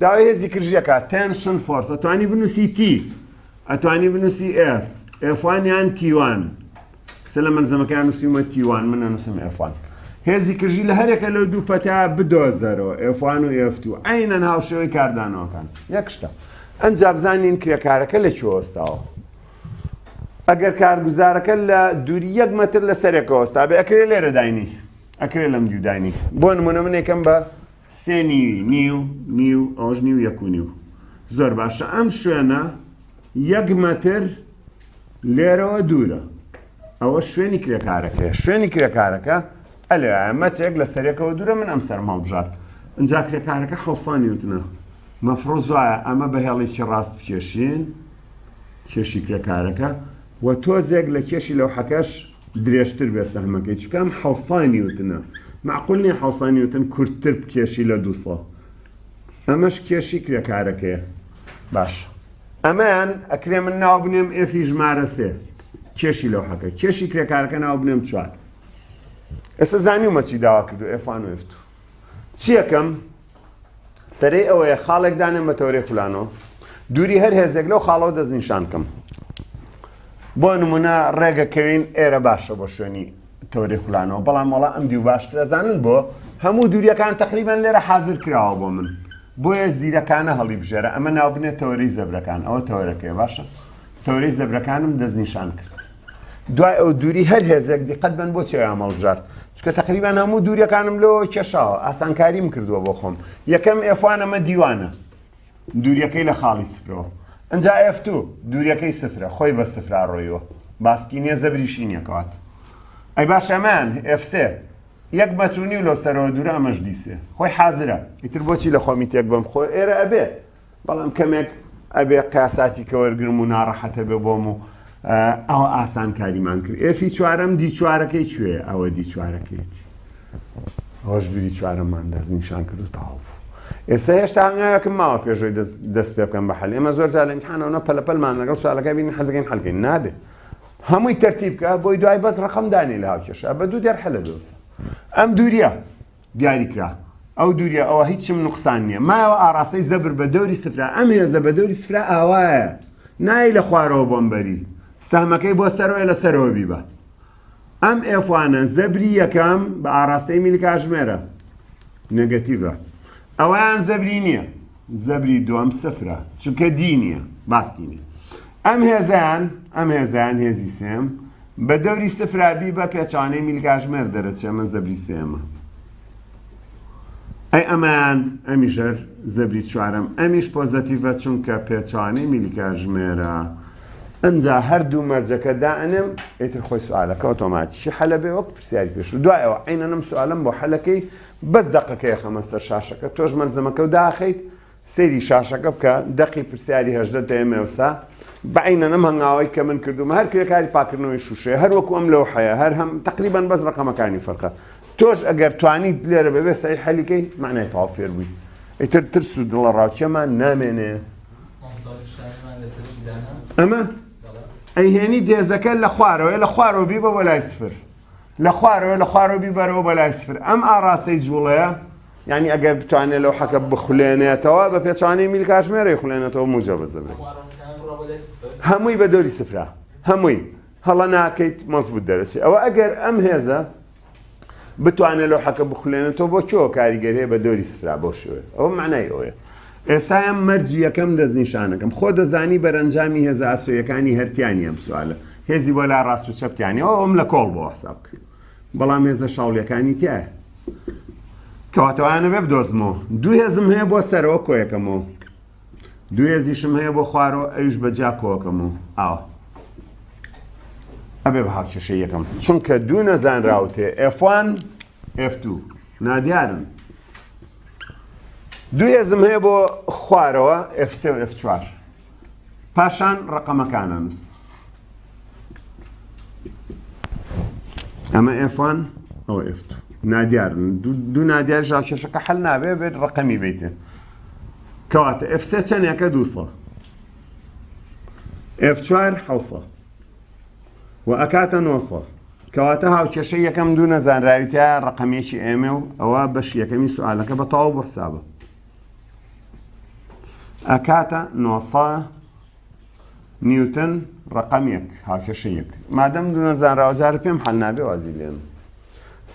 داوای هێزی کرژی ئەکات tension force ئەتوانی بنووسی T ئەتوانی بنووسی F F one یان T one سە لە مەلزەمەکان نووسیومە T one من ئەنووسم F one هێزی کرژی لە هەرێکە لەو دوو پەتا بدۆزەرەوە F one و F two عەینەن هاوشێوەی کاردانەوەکان یەک شتە ئەنجا بزانین کرێکارەکە لە کوێ وەستاوە ئەگەر کارگوزارەکە لە دووری یەک مەتر لە سەرێکە وەستا بێ ئەکرێ لێرە داینی ئەکرێ لەم دوو داینی بۆ نمونە من یەکەم بە سێ نیوی نیو نیو ئەوەش نیو یەک و نیو زۆر باشە ئەم شوێنە یەک مەتر لێرەوە دوورە ئەوە شوێنی کرێکارەکەیە شوێنی کرێکارەکە ئەلێ مەترێک لە سەرێکەوە دوورە من ئەم سەرم هەڵبژارد ئینجا کرێکارەکە حەوسا نیوتنە مەفڕۆز وایە ئەمە بە هێڵێکی ڕاست بکێشین کێشی کرێکارەکە و تۆزێک لە کێشی لەوحەکەش درێژتر بێ سەهمەکەی چونکە ئەم حەوسا نیوتنە مەعقول نییە حەوسا نیوتن کورتتر بکێشی لە دووسە ئەمەش کێشی کرێکارەکەیە باش ئەمەیان ئەکرێ من ناو بنێم F ی ژمارە سێ کێشی لەوحەکە کێشی کرێکارەکە ناو بنێم چوار ئێستا زانیومە چی داوا کردو F one و F two چیەکەم سەرەی ئەوەیە خاڵێک دانێم بە تەوەرەی خولانەوە دووری هەر هێزێک لەو خاڵەوە دەستنیشان بکەم بۆ نمونە ڕێگە کەوین ئێرە باشە بۆ شوێنی تەوەرەی خولانەوە بەڵام وەڵا ئەم دیو باشترە زانن بۆ هەموو دووریەکان تقریبان لێرە حاضر کراوە بۆ من بۆیە زیرەکانە هەڵی بژێرە ئەمە ناو بنێ تەوەرەی زەبرەکان ئەوە تەوەرەکەی باشە تەوەرەی زەبرەکانم دەستنیشان کرد دوای ئەو دووری هەر هێزێک دیقەت بن بۆ چێیان هەڵبژارد چونکە تقریبان هەموو دووریەکانم لۆ کێشاوە ئاسانکاریم کردووە بۆ خۆم یەکەم F one ئەمە D one ە دووریەکەی لە خاڵی سفرەوە ئەجا F two دووریەکەی سفرە خۆی بە سفرا ڕۆیوە باسکی نییە زەبریشی نییە کەوات ئەی باش ئەمان F سێ یەک مەتر و نیو لەو سەرەوە دوورە ئەمەش D سێ خۆی حازرە ئیتر بۆچی لە خۆمی تێک بەم خۆ ئێرە ئەبێ بەڵام کەمێک ئەبێ قیاساتی کە وەرگرم و ناڕەحەتە بێ بۆم و ئەوە ئاسانکاریمان کرد F ی چوارەم D چوارەکەی کوێ ئەوە D چوارەکەیەتی ئەوەش دووری چوارەمان دەست نیشان کرد و تەواو بوو ئێستا هێشتا هەنگاوێکم ماوە پێشەوەی دەست پێ بکەم بە حەل ئێمە زۆر جار لە ئیمتحانەوە نە پەلەپەلمان لەگەڵ سوالەکە بینین حەزەکەین حەلکەین نابێ هەمووی تەرتیب کە بۆی دوای بەس ڕقم دانێ لە هاوکێشە بە دوو دێر حەلە بێوسە ئەم دووریە دیاری کرا ئەو دووریە ئەوە هیچم نوقسان نییە مایەوە ئاڕاستەی زەبر بە دەوری سفرا ئەم هێزە بە دەوری سفرا ئاوایە نای لە خوارەوە بۆم بەری سەهمەکەی بۆ سەرەوەی لە سەرەوە بیبە ئەم F one ە زەبری یەکەم بە ئاراستەی میلی کاژمێرە negative ە ئەویان زەبری نییە زەبری دووەم سفرە چونکە D نییە باسکی نییە ئەم هێزیان ئەم هێزیان هێزی سێم بە دەوری سفرا بی بە پێچانەی میلکاژمێر دەرەچێ من زەبری سێمە ئەی ئەمەیان ئەمیشەر زەبری چوارەم ئەمیش positive ە چونکە پێچانەی میلکاژمێرە ئەجا هەردوو مەرجەکە دائەنێم ئیتر خۆی سوالەکە ئۆتۆماتیکی حەلە بێ وەک پرسیاری پێشوو دوایەوە عینەنم سوالم بۆ حەلەکەی بەس دەقەکەی خەمە سەر شاشەکە تۆش مەلزەمەکە و داخەیت سەیری شاشەکە بکە دەقی پرسیاری 18 دەیەمێوسا بەعینەن ئەم هەنگاوەی کە من کردومە هەر کرێکاری پاکردنەوەی شوشەیە هەر وەکو ئەم لەوحەیە هەر هەم تقریبا بەس ڕقەمەکانی فەرقە تۆش ئەگەر توانیت لێرە بەبێ سەعی حەلیکەی معنای تەواو فێر بووی ئیتر ترس و دڵەڕاوکێمان نامێنێ ئەمە ئەیهێنی دێزەکە لە خوارەوەی لە خوارەوە بیبە بۆ لای سفر لە خوارەوە لە خوارەوە بیبەرەوە بە لای سفر ئەم ئاڕاستەی جوڵەیە یعنی ئەگەر بتوانێت لەو حەکە بخولێنێتەوە بە پێچوانەی میل کاژمێرەی خولێنێتەوە موجە بە زەبرێ هەمووی بە دەوری سفرا هەمووی هەڵە ناکەیت مەزبوط دەرەچێت ئەوە ئەگەر ئەم هێزە بتوانێت لەو حەکە بخولێنێتەوە بۆ کوێوە کاریگەری بە دەوری سفرا بۆ شێوێ ئەوە معنای ئەوەیە ئێستا ئەم مەرجی یەکەم دەستنیشانەکەم خۆ دەزانی بەرەنجامی هێزە ئاسۆیەکانی هەرتیانی ئەم سوالە هێزی بۆ لا ڕاست و چەپتیانی ئەو ئەم لە کۆڵ بۆ حساب کرد بەڵام هێزە شاوڵیەکانی تایە کەواتەوانە بێ بدۆزمەوە دوو هێزم هەیە بۆ سەرەوە کۆیەکەمەوە دوو هێزیشم هەیە بۆ خوارەوە ئەویش بە جیا کۆکەمەوە ئاوە ئەبێ بە هاوکێشەی یەکەم چونکە دوو نەزانراوتێ F1 F2 نادیارن دوو هێزم هەیە بۆ خوارەوە F3 و F4 پاشان ڕقەمەکان ئەنووس ئەمە F1 ئەوە F2 نادیارن دوو نادیار ژاکێشەکە حل نابێ بێت ڕقەمی بیتێ کەواتە F3 چەندێکە دووسە F4 حوسە و ئەکاتە 900. کەواتە هاوکێشەی یەکەم دوو نەزانراوی تیایە ڕەقەم یەکی ئێمێ و ئەوە بەشی یەکەمی سوالەکە بە تەواو بۆ حسابە ئەکاتە 900 نیوتن ڕەقەم یەک هاوکێشە یەک مادەم دوو نەزانراوە جارە پێم حەل نابێ وازی لێن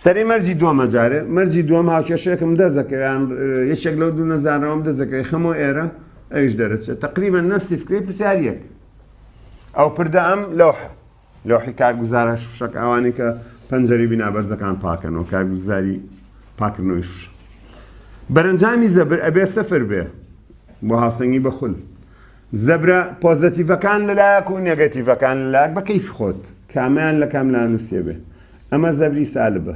سەری مەرجی دووەمە جارێ مەرجی دووەم هاوکێشەیەکم دەست دەکەوێت یەکێک لەو دوو نەزانراوەم دەست دەکەوێت خەمۆ ئێرە ئەویش دەرەچێت تقریبا نفسی فکرەی پرسیار یەک ئەو پردە ئەم لەوحە لەوحی کارگوزارە شوشەکە ئەوانەی کە پەنجەری بینا بەرزەکان پاکەنەوە کارگوزاری پاکردنەوەی شوشە بەرەنجامی زەبر ئەبێ سفر بێ بۆ هاوسەنگی بە خول زەبرە پۆزەتیڤەکان لەلایەک و نێگەتیڤەکان لەلایەک بە کەیفی خۆت کامیان لە کام لا نووسێ بێ ئەمە زەبری سالبە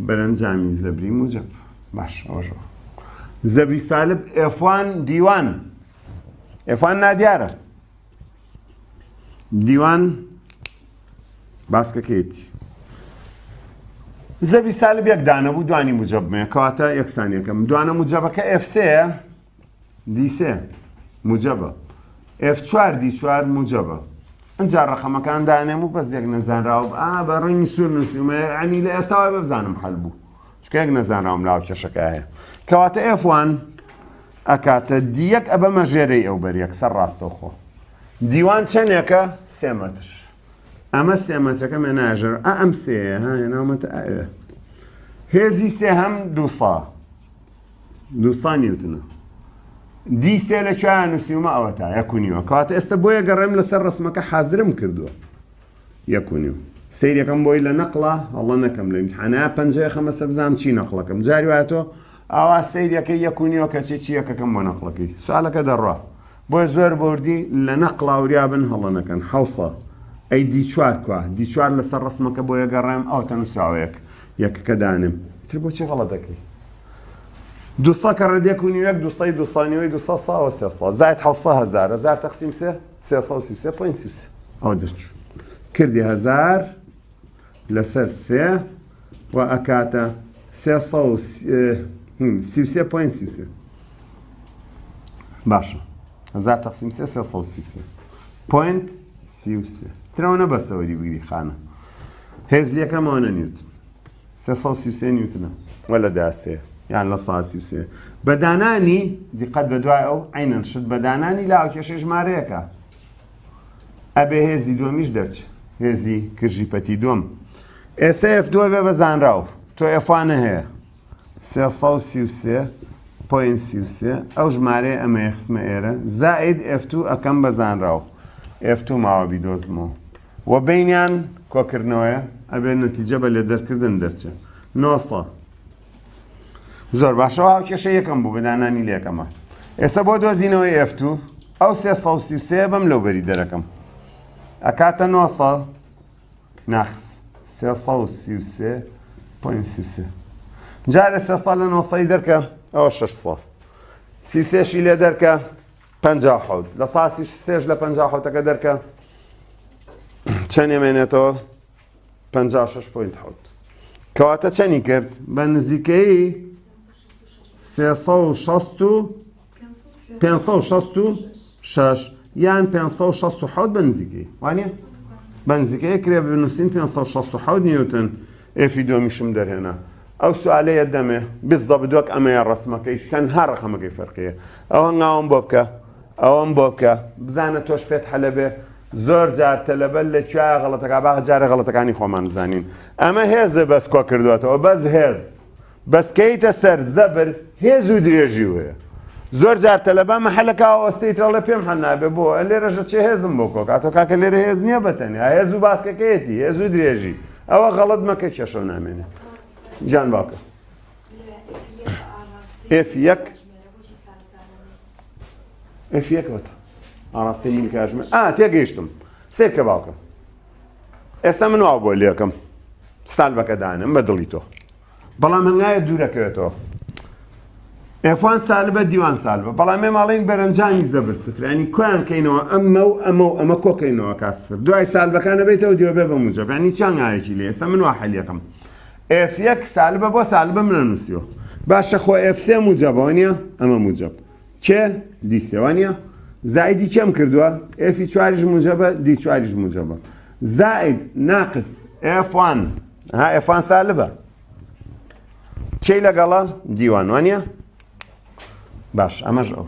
بەرەنجامی زەبری موجب باش ئەوەشەوە زەبری سالب F1 D1 F1 نادیارە D1 باسکەکەیەتی زەبری سالب یەک دانە بوو دوانی موجب مێ کەواتە یەکسانیەکەم دوانە موجەبەکە F سێ D سێ موجەبە F چوار D چوار موجەبە ئەجا ڕقەمەکان دانێم و بەس یەک نەزانراوە ئا بە ڕەنگی سوور نووسیومە ینی لە ئێستاوە ببزانم حەل بوو چونکە یەک نەزانراوم لاو کێشەکە هەیە کەواتە F one ئەکاتە D یەک ئەبەمە ژێرەی ئەو بەر یەکسەر ڕاستەوخۆ D one چەندێکە سێ مەتر ئەمە سێ مەترەکە مێ ناژێر ئە ئەم سێیە ها هێناومەتە ئەوێ هێزی سێهەم دووسا دووسا نیوتنە D سێ لە کوێ نووسیومە ئەوە تا یەک و نیوە کەواتە ئێستا بۆیە گەڕێم لەسەر ڕسمەکە حازرم کردووە یەک و نیو سەیرەکەم بۆی لە نەقڵە هەڵە نەکەم لە ئیمتحانە پەنجەیە خەمە سەر بزانم چی نەقڵەکەم جاری وایە تۆ ئاوا سەیرەکەی یەک و نیوە کەچی چی یەکەکەم بۆ نەقڵەکەی سوالەکە دەڕوا بۆیە زۆر بەوردی لە نەقڵا وریا بن هەڵە نەکەن حەوسە ئەی D چوار کوا D چوار لەسەر ڕسمەکە بۆیە گەڕێم ئەو تەنووسراوە یەک یەکەکە دانێم تر بۆچی غەڵەت دەکەی دوسە کە ڕێدێک و نیوەک دوسەی دوسە نیوەی دوسە ساوە سێ سە زایت حەوسە هەزار هەزار تەقسیم سێ 333.33 ئەوە دەرچوو کردی هەزار لەسەر سێ و ئەکاتە 333.33 باشە هەزار تەقسیم سێ 333 point 33 ترەوە نەبەستەوەری بگری خانە هێزیەکەمەوە نەنیوت 333 نیوتنە وە لە داسێ یان لە سا 33 بە دانانی دیقەت بە دوای ئەو عینەن شت بە دانانی لاوکێشەی ژمارەیەکە ئەبێ هێزی دووەمیش دەرچ هێزی کرژی پەتی دووەم ئێستا F دووە بێ بە زانراو تۆ F one ە هەیە 333.33 ئەو ژمارەیە ئەمەیە خسمە ئێرە زائید F 2 ئەکەم بە زانراو F 2 ماوە بیدۆزمەوە و بینیان کۆکردنەوەیە ئەبێ نەتیجە بە لێدەرکردن دەرچێ 900 زۆر باشەوە هاوکێشە یەکەم بوو بەدانانی لێکەمە ئێستا بۆ دۆزینەوەی F 2 ئەو 333 بەم لەو بەری دەرەکەم ئەکاتە 900 ناخس 333.33 جارێ 300 لە 900 دەرکە ئەوە 600 33شی لێ دەرکە 57 لە سا 33 لە 57ەکە دەرکە چەند ئێمێنێتەوە 56.7 کەواتە چەنی کرد بە نزیکەیی 360 566 یان 567 بە نزیکەی وانە بە نزیکەی کرێ بنووسین 567 نیوتن F ی دووەمیشم دەرهێنا ئەو سوالەیە دەمێ بالضبط وەک ئەمەیە ڕسمەکەی تەنها ڕقەمەکەی فەرقیە ئەو هەنگاوم بۆ بکە ئەوەم بۆ بکە بزانە تۆش پێت حەلە بێ زۆر جار تەلەبە لە کوێ غەڵەتەکە باخ جارە غەڵەتەکانی خۆمان بزانین ئەمە هێزە بەس کۆ کردوێتەوە بەس هێز بەس کەیتە سەر زەبر هێز و درێژی هەیە زۆر جار تەلەبە مەحەلەکە ئەوەستەی ترەڵێ پێم حەل نابێ بۆ لێرەژە چێ هێزم بۆ کۆکاتۆ کاکە لێرە هێز نییە بەتەنیا هێز و باسکەکەیەتی هێز و درێژی ئەوە غەڵەت مەکە کێشە نامێنێ گیان باوکە F یەک F یەکەوە ئاڕاستەی من کاژمە ئا تێگەیشتم سێکە باوکە ئێستا من وا بۆ لێکم سالبەکە دانم بە دڵی تۆ بەڵام هەنگایە دوورەکەوێتەوە F one سالبە D one سالبە بەڵام ئێمە ئەڵێین بەرەنجامی زەبر سفر ینی کۆیان کەینەوە ئەمە و ئەمە و ئەمە کۆکەینەوە کا سفر دوای سالبەکانە بێتەوە دیوە بێ بە موجەب ینی چیان ئایەکی لێ ئێستا من وا حەلیەکەم F یەک سالبە بۆ سالبە منە نووسیوە باشە خۆ F سێ موجەبەوە نییە ئەمە موجەب کێ D سێوە نییە زائیدی کێم کردووە F ی چواریش موجەبە D چواریش موجەبە زائید ناقس. F one. ها F one سالبە. کێی لەگەڵە؟ D one وانە؟ باش ئەمەش ئەو.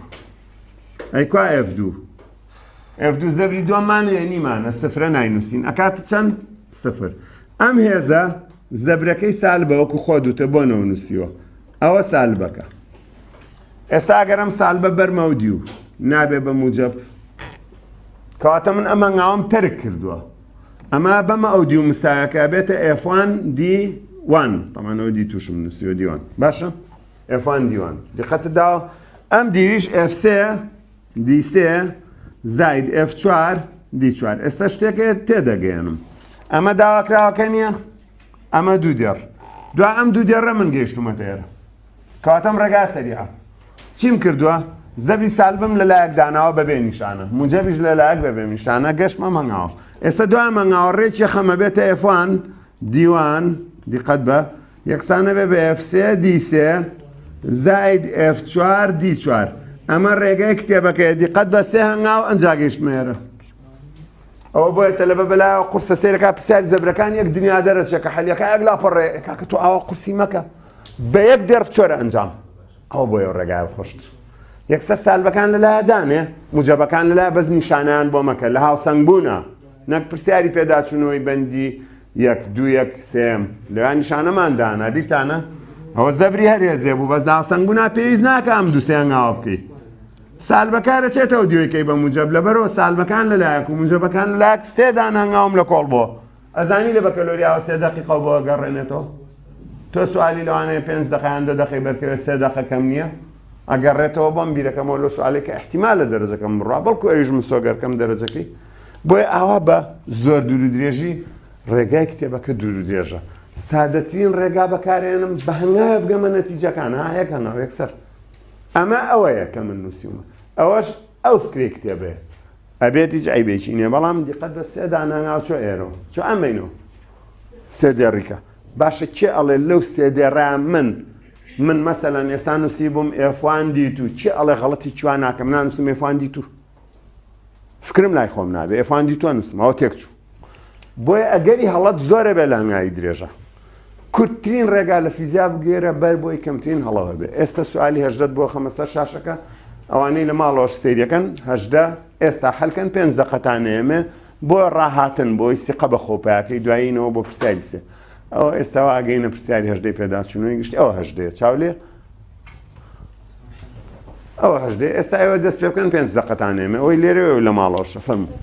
ئەی کوا F دوو؟ F دوو زەبری دووەممان هەیە نیمانە سفرە ناینووسین ئەکاتە چەند؟ سفر. ئەم هێزە زەبرەکەی سالبە وەکو خۆ دووتە بۆ نەوە نووسیوە ئەوە سالبەکە. ئێستا ئەگەر ئەم سالبە بەرمەو دیو نابێ بە موجب کەواتە من ئەم هەنگاوم تەرک کردووە ئەمە بەمە ئەو دیو مسایەکە بێتە F1 D 1 تەمان ئەو D تووشم نووسیوە D 1 باشە F1 D 1 دیقەتت داوە ئەم دیویش F3 D 3 زاید F4 D 4 ئێستا شتێکە تێدەگەیەنم ئەمە داواکراوەکە نییە ئەمە دوو دێڕ دوا ئەم دوو دێڕە من گەیشتومەتە ئێرە کەواتە ئەم ڕێگا سەریعە چیم کردووە زەبری سالبم لە لایەک داناوە بەبێ نیشانە موجەبیش لە لایەک بەبێ نیشانە گەشتمە مەنگاوە ئێستا دوای مەنگاوە ڕێکی خەمە بێتە F1 D one دیقەت بە یەکسانە بێ بە F3 D سێ زائد F4 D4 ئەمە ڕێگەی کتێبەکەیە دیقەت بە سێ هەنگاو ئەنجا گەیشتمە ئێرە ئەوە بۆیە تەلەبە بەلایەوە قورسە سەیرەکە پرسیاری زەبرەکان یەک دنیا دەرەچێ کە حەلیەکە یەک لاپەڕێ کاکە تۆ ئاوا قورسی مەکە بە یەک دێڕ بچۆرە ئەنجام ئەوە بۆیە ڕێگای خۆشتر یەکسەر سالبەکان لەلایە دانێ موجەبەکان لەلایە بەس نیشانیان بۆ مەکە لە هاوسەنگ بوونە نەک پرسیاری پێداچوونەوەی بەندی یەک دوو یەک سێم لەوان نیشانەمان دانا بیرتانە ئەوە زەبری هەر هێزێ بوو بەس لە هاوسەنگ بوونا پێویست ناکە ئەم دوو سێ هەنگاوە بکەیت سالبەکە دەچێتەوە دیۆیکەی بە موجەب لەبەرەوە سالبەکان لەلایەک و موجەبەکان لەلایەک سێ دانە هەنگاوم لە کۆڵ بۆ ئەزانی لە بەکەلۆریاوە سێ دەقیقە بۆ گەڕێنێتەوە تۆ سوالی لەوانەیە پێنج دەقەیان دە دەقەی بەرکەوێت سێ دەقە کەم نییە ئەگەڕێتەوە بۆم بیرەکەمەوە لۆ سوالێک کە احتیمالە دەرەجەکەم بڕوا بەڵکو ئەویش مسۆگەرکەم دەرەجەکەی بۆیە ئاوا بە زۆر دوور و درێژی ڕێگای کتێبەکە دوور و درێژە سادەترین ڕێگا بەکارێنم بە هەنگاوێ بگەمە نەتیجەکان ها یەک هەنگاو یەکسەر ئەمە ئەوەیە کە من نووسیومە ئەوەش ئەو فکرەی کتێبەیە ئەبێت هیچ عیبێکی نییە بەڵام دیقەت بە سێ دانە ناو چۆ ئێرەوە چۆ ئەمەینەوە سێ دێڕیکە باشە کێ ئەڵێ لەو سێ دێڕە من من مەسەلەن ئێستا نووسی بووم F one D two کێ ئەڵێ غەڵەتی چوان ناکەم نانووسم F one D two فکرم لای خۆم نابێ F one D two نووسم ئەوە تێک چوو بۆیە ئەگەری هەڵەت زۆرە بێ لە هەنگاوی درێژە کورتترین ڕێگا لە فیزیا بگێرە بەر بۆی کەمترین هەڵە هەبێ ئێستا سوالی هەژدەت بۆ خەمە سەر شاشەکە ئەوانەی لە ماڵەوەش سەیرەکەن هەژدە ئێستا حەلکەن پێنج دەقەتان نێمێ بۆ ڕاهاتن بۆی سیقە بە خۆپاکەی دوایینەوە بۆ پرسیاری سێ ئەوە ئێستا ئاگەینە پرسیاری هەژدەی پێداچوونەوەی گشتی ئەوە هەژدەیە چاو لێ ئەوە هەژدەیە ئێستا ئێوە دەست پێ بکەن پێنج دەقەتان نێمێ ئەوەی لێرەوە لە ماڵەوەشە فەرموو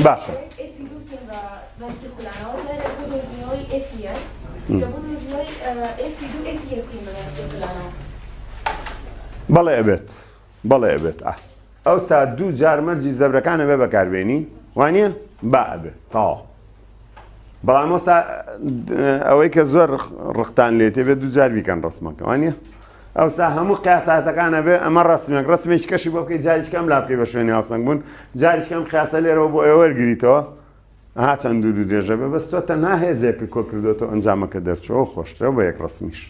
باشە بەڵێ ئەبێت بەڵێ ئەبێت ئە ئەو سا دوو جار مەرجی زەبرەکان ئەبێ بەکاربێنی وانە با ئەبێ تەواو بەڵام ئەوسا ئەوەی کە زۆر ڕقتان لێتێ بێت دوو جار بیکەن ڕسمەکە وانە ئەوسا هەموو قیاساتەکان ئەبێ ئەمە ڕسمێک ڕسمێکی کەشی بۆ بکەی جاریش کەم لا بکەی بە شوێنی هاوسەنگ بوون جاریش کەم قیاسە لێرەوە بۆ ئێوە وەرگریتەوە ها چەند دوور و درێژە بێ بەس تۆ تەنها هێزێک کۆ کردوێتەوە ئەنجامەکە دەرچەوە خۆشترە بۆ یەک ڕسمیش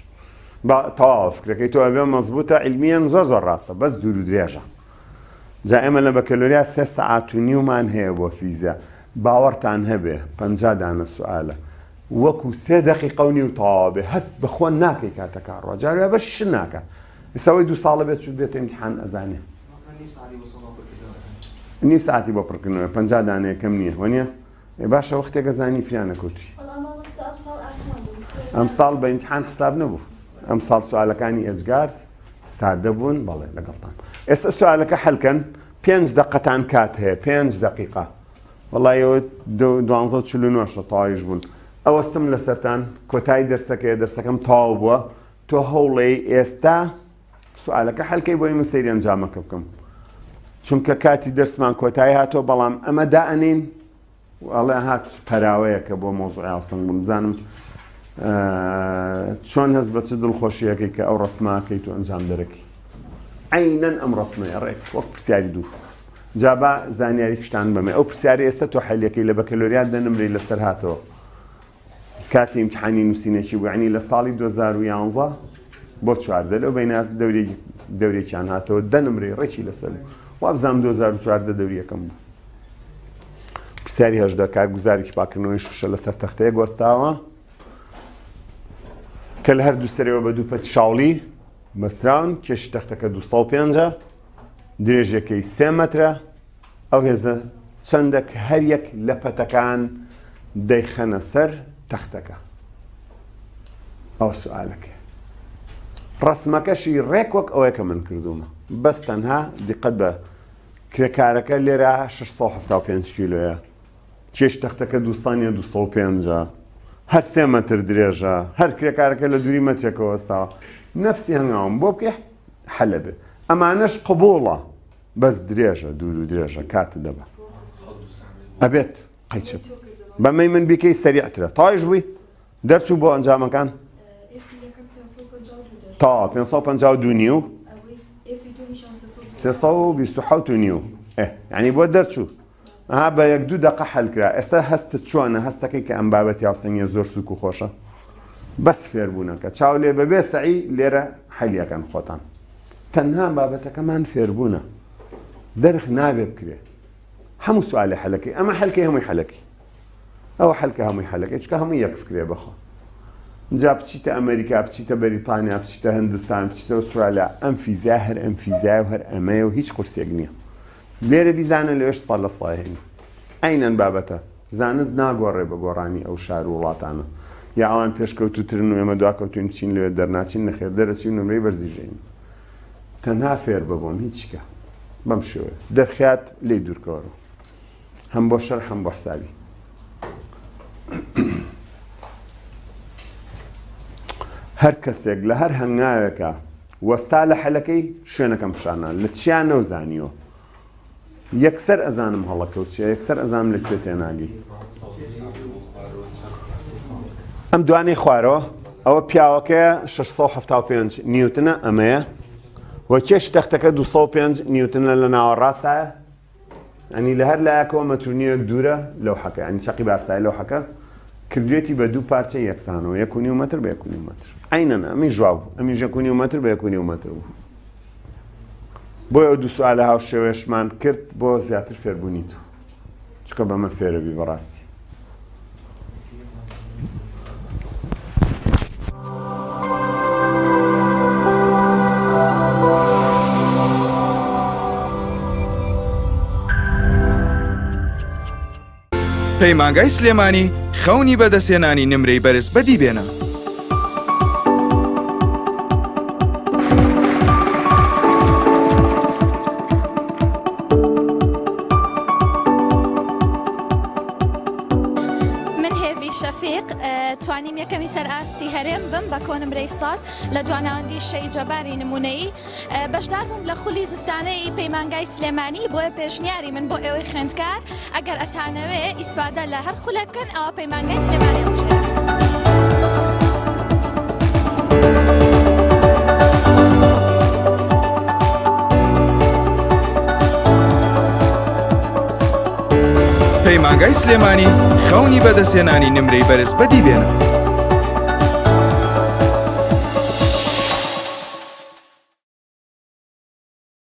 با تەواو فکرەکەی تۆ ئەبێ مەزبوتە علمیان زۆر زۆر ڕاستە بەس دوور و درێژە جا ئێمە لە بەکەلۆریا سێ سەعات و نیومان هەیە بۆ فیزیا باوەڕتان هەبێ 50 دانە سوالە وەکو سێ دەقیقە و نیو تەواو بێ هەست بە خۆ ناکەی کاتەکە ڕۆ جارێ بەش شت ناکە ئێستا ئەوەی دوو ساڵە بێت چوو بێتە ئیمتیحان ئەزانێ نیو ساعتی بۆ پڕکردنەوە 50 دانەیە کەم نییە وەنیە باشە وەختێک ئەزانی فریا نەکەوتی ئەمساڵ بە ئیمتیحان حساب نەبوو ئەمساڵ سوالەکانی ئێجگار سادە بوون بەڵێ لەگەڵتان ئێستا سوالەکە حلکەن پێنج دقەتان کات هەیە پێنج دقیقە وەڵای ئەوە دوانزە و 49 تەواویش بوون ئەوەستم لەسەرتان کۆتایی دەرسەکەیە دەرسەکەم تەواو بووە تۆ هەوڵێی ئێستا سوالەکە حلکەی بۆی من سەیری ئەنجامەکە بکەم چونکە کاتی دەرسمان کۆتایی هاتووە بەڵام ئەمە دائەنین ئەڵێ هات پەراوەیەکە بۆ مۆزوعی هاوسەنگ بوون بزانم چۆن هەست بە چ دڵخۆشیەکەی کە ئەو ڕسماکەیت و ئەنجام دەرەکەی عینەن ئەم ڕسمەیە ڕێک وەک پرسیاری دوو جا با زانیاری شتان بەمێ ئەو پرسیاری ئێستا تۆ حەلیەکەی لە بەکەلۆریات دە نمرەی لەسەر هاتەوە کاتی ئیمتحانی نووسینێکی بوو یعنی لە ساڵی 2011 بۆ چواردە لەو بیناز دەورێکیان هاتەوە دە نمرەی ڕێکی لەسەر بوو. وابزانم 2014 دەوری یەکەم بوو. پرسیاری 18 کارگوزارێکی پاکردنەوەی شوشە لەسەر تەختەیەک وەستاوە کە لە هەردوو سەرەوە بە دوو پەت شاوڵی بەستراون، کێشی تەختەکە 205 درێژیەکەی سێ مەترە، ئەو هێزە چەندە کە هەریەک لە پەتەکان دەیخەنە سەر تەختەکە؟ ئەوە سوالەکەیە. ڕەسمەکەشی ڕێک وەک ئەوەیە کە من کردوومە، بەس تەنها دیقەت بە کرێکارەکە لێرە 675 کیلۆیە، کێش تەختەکە دوو نیە 205 هەر سێ مەتر درێژە، هەر کرێکارەکە لە دووری مەترێکەوە وەستاوە. نەفسی هەنگاوم بۆ بکەی حەلە بێ. ئەمانەش قبوڵە بەس درێژە دوور و درێژە کاتت دەبا. ئەبێت قەیچە بەمەی من بیکەی سەریعترە. تاویش بووی دەرچوو بۆ ئەنجامەکان؟ تەواو 552 نیو 327 و نیو ئێ یعنی بۆ دەرچوو ئەها بە یەک دوو دەقە حەل کرا ئێستا هەستت چۆنە هەستەکەی کە ئەم بابەتی هاوسەنگیە زۆر سوک و خۆشە بەس فێربوونەکە چاو لێ بەبێ سەعی لێرە حەلیەکەن خۆتان تەنها بابەتەکەمان فێربوونە دەرخ نابێ بکرێ هەموو سوالێ حەلەکەی ئەمە حەلکەی هەمووی حەلەکەی ئەوە حەلکە هەمووی حەلەکەی چکە هەموو یەک فکرێ بەخۆ جا بچیتە ئەمریکا بچیتە بەریتانیا بچیتە هندستان بچیتە ئوسترالیا ئەم فیزیا هەر ئەم فیزیا و هەر ئەمەیە و هیچ قورسێک نییە لێرە بیزانە لەوێش سا لە سا هێنی. عەینەن بابەتە. زانست ناگۆڕێ بە گۆڕانی ئەو شار و وڵاتانە. یا ئەوان پێشکەوتووترن و ئێمە دواکەوتووین بچین لەوێ دەرناچین نەخێر دەرەچین و نمرەی بەرزیش دێنین. تەنها فێر بە بۆم هیچیکە. بەم شێوەیە. دەرخیات لێی دوورکەوەرەوە. هەم بۆ شەرح هەم بۆ حسابی. هەر کەسێک لە هەر هەنگاوێکا وەستا لە حەلەکەی شوێنەکەم پیشاندا لە چیا نەوزانیوە یەکسەر ئەزانم هەڵەکەو چیە یەکسەر ئەزانم لە کوێ تێناگەی ئەم دوانەی خوارەوە ئەوە پیاوەکەیە 675 نیوتنە ئەمەیە و کێش تەختەکە 205 نیوتنە لە ناوەڕاستایە ینی لە هەر لایەکەوە مەتر و نیوێک دوورە لەوحەکە ینی چەقی بارسای لەوحەکە کردوێتی بە دوو پارچە یەکسانەوە یەک و نیو مەتر بە یەک و نیو مەتر عینەن ئەمی ژوا بوو ئەمیش یەک و نیو مەتر بە یەک و نیو مەتر بوو بۆیە ئەو دوو سوالە هاوشێوەیەشمان کرد بۆ زیاتر فێربوونی تو چونکە بەمە فێرەبی بەڕاستی. پەیمانگای سلێمانی خەونی بەدەستهێنانی نمرەی بەرز بەدی بێنە. من هێڤی شەفیق توانیم یەکەمی سەر ئاستی هەرێم بم بە کۆنمرەی سەد لە دواناوەندی شەی جەباری نمونەیی بەشدار بووم لە خولی زستانەی پەیمانگای سلێمانی بۆیە پێشنیاری من بۆ ئێوەی خوێندکار ئەگەر ئەتانەوێ ئیسفادە لە هەر خولێک بکەن ئەوە پەیمانگای سلێمانی هەڵبژێرن. پەیمانگای سلێمانی خەونی بەدەستهێنانی نمرەی بەرز بەدی بێنە.